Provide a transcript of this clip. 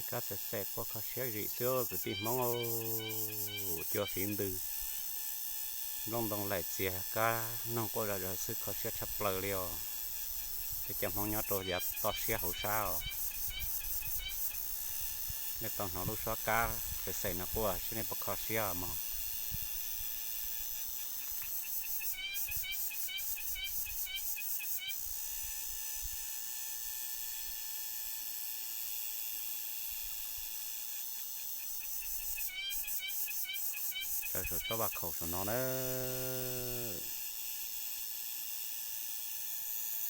Kab xem xem quaj kho siab zim xwb kwv tij Hmoob, cua fiv ntws, nplooj ntoo laim txias, kab noog quaj zom zaws xwb, kho siab tshaj plaws li os. Peb cov Hmoob nyob rau yav toj siab hauv sab os, nej tau hnov lub suab kab xem xem no quaj seb nej puas kho siab mog. Tsaws saum tsob vaj khaum saum no nawb.